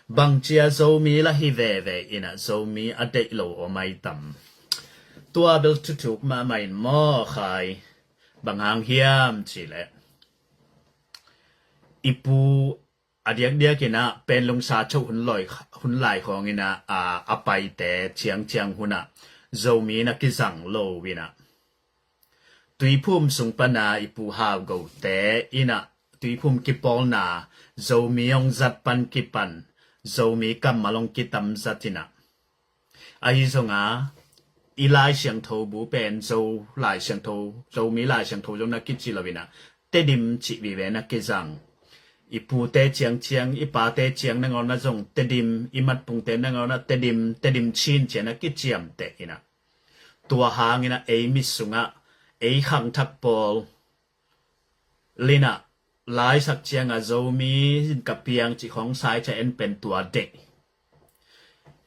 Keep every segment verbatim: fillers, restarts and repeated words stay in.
Bangcia Zomi la hi veve in ah Zomi a deih lo om ai tam? Tua bel thuthuk mahmah in maw khai. Bang hang hiam cihleh, i pu a diakdiak in ah Panglong sa choh hun lai khawng in ah a paite ciangciang hun ah Zomi na kizang lo in ah Tuiphum sung pana i pu Hau Go te in ah Tuiphum kipawlna Zomi hong zat pan kipan Zomi kammal hong kitam zat in ah, ahi zong a i Lai Siangtho bu pen Zo Lai Siangtho, Zomi Lai Siangtho zong na kici lo in ah Tedim cih vive na kizang. I pute ciangciang, i pate ciang nangawn ah zong Tedim, i matpungte nangawn ah Tedim, Tedim Chin cia na kiciamteh in ah, tua hang in ah ei mit sung ah ei khangthak pawl in ah laisak ciang ah Zomi in ka piang cih khawng sa i ciah en pen tua deih.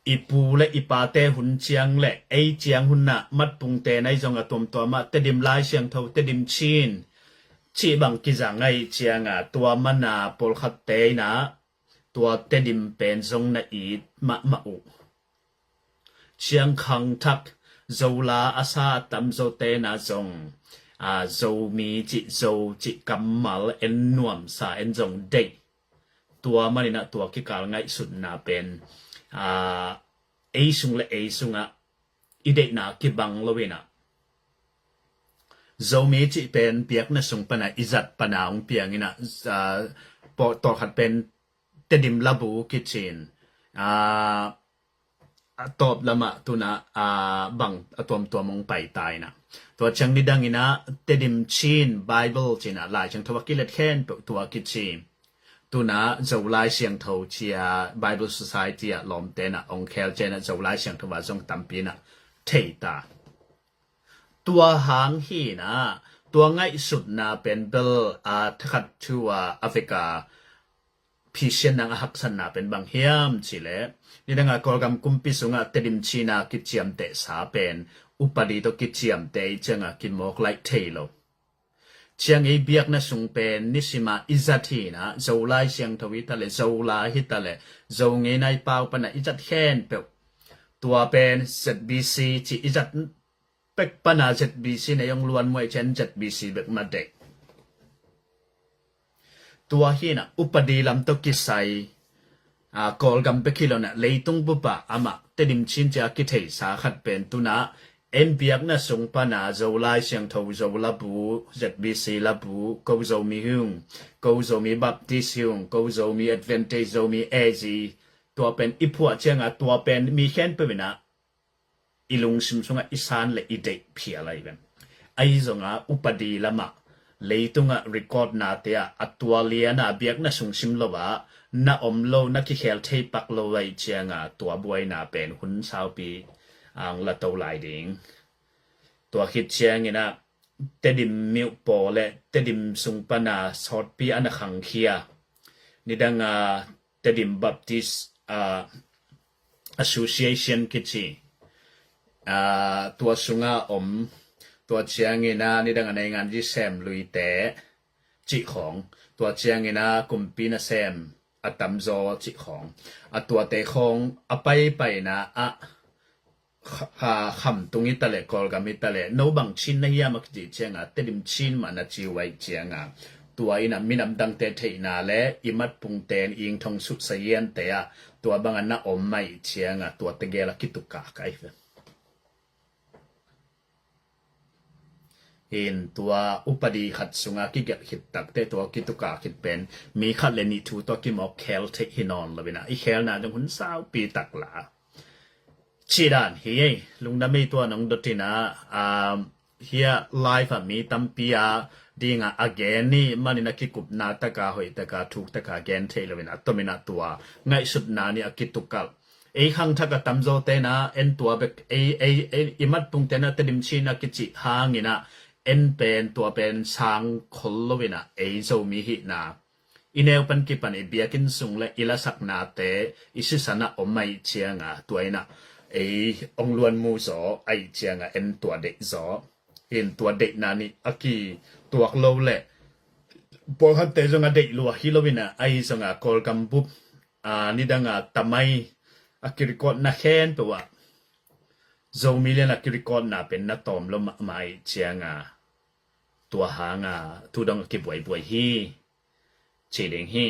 I pu le i pate hun ciang le ei ciang hun ah matpungte na i zong a tuamtuam ah Tedim Lai Siangtho, Tedim Chin cih bang kizang ai ciang ah tua mana pawlkhatte in ah tua Tedim pen zong na it mahmah uh. Ciang khangthak Zola a sa a tamzaw te na zong a Zomi cih, Zo cih kammal en nuamsa, en zong deih. Tua man in ah tua kikal ngaihsutna pen a ei sung le ei sung ah i deihna kibang lo in ah Zomi cih pen biakna sung pana i zat pana hong piang in ah, a, pawh tawlkhat pen Tedim labu kici in, a, a tawp lamah tu in ah, a, bang a tuamtuam hong paita in ah. Tua ciang nidang in ah Tedim Chin Bible ci in ah Lai Siangtho a kilet khempeuh tua kici. Tu in ah Zo Lai Siangtho cia Bible Society ah lawmte in ah hong khel ciang in ah Zo Lai Siangtho ah zong tampi in ah theita. Tua hang hi in ah tua ngaihsutna pen bel a thakhat thu a a vek a phisian nang a haksatna pen bang hiam cihleh, nidang a Kawlgam kumpi sung ah Tedim Chin a kiciamtehsa pen upadi tawh kiciamteh i ciang ah kimawk laih thei lo. Ciang ei biakna sung pen nisim ah i zat hi in ah Zo Lai Siangtho hi ta leh, Zola hi ta leh, Zo ngei nai pau pana i zat khempeuh, tua pen Z B C ci i zat pek pana Z B C na hong luan muai ciang Z B C bek mah deih. Tua hi in ah upadi lam tawh kisai, a, Kawlgam bek hi lo in ah leitung bup ah amah Tedim Chin cia kitheisa khat pen tu in ah en biakna sung pana Zo Lai Siangtho, Zo labu, Z B C labu, ko Zomi hi ung, ko Zomi Baptist hi ung, ko Zomi Adventist, Zomi A Z, tua pen i phuah ciang ah tua pen mi khempeuh in ah i lungsim sung ah i san le i deih phial ahi ven. Ahi zong a upadi lam ah leitung ah record nate ah a tua lian a biakna sung sim lo ah na om lo, na kikhel thei pak lo ahih ciang ah tua buaina pen hun saupi ang la to lai ding. Tua khit ciang in ah Tedim miuh pawl le Tedim sung pana sawtpi a na khangkhia nidang a Tedim Baptist, a, Association kici, a, tua sung ah om, tua ciang in ah nidang a naingan zi sem luite cih khawng, tua ciang in ah kumpi nasem a tamzaw cih khawng, a tuate khawng a paipaina ah kha-, kha-, khamtung hi ta leh, Kawlgam hi ta leh, no bang Chin na hiam a kicih ciang ah Tedim Chin mah na ci uh ahih ciang ah, tua in ah minam dangte theihna le i matpungte in i ingthong suhsa hiante ah tua bang a na om ahih ciang ah tua tegel a kitukak ahi ve. In tua upadi khat sung ah kigelh khit takte tua kitukak khit pen mi khat le nih thu tawh kimawk khel theih hi nawn lo in ah i khelna dong hun saupi tak la. Cih dan hi ei, lungdam ei. Tua nong dot in ah, um, hia live ah mi tampi a ding ah a gen ni manin a kikupna tak a hoih tak a thuk tak a gen theih lo in ah, tom in ah tua ngaihsutna nih a kitukalh. Ei khangthak a tamzawte in ah en tua bek, ei, ei, ei, i matpungte in ah Tedim Chin a kicih hang in ah en pen tua pen sang khol lo in ah ei Zomi hihna i neu pan kipan i biakinn sung le i lasaknate i sisan ah om ahih ciang ah tua in ah ei hong luan mu zaw ahih ciang ah en tua deih zaw. In tua deihna nih a kituak lo le pawlkhatte zong a deih lua hi lo in ah, ahi zong a Kawlgam bup a, nidanga tamai a kirecordna khempeuh ah Zomi lian a kirecordna pen na tawm lo mahmah ih cianga tua hanga thu dong a kibuaibuai hi. Ci ding hi.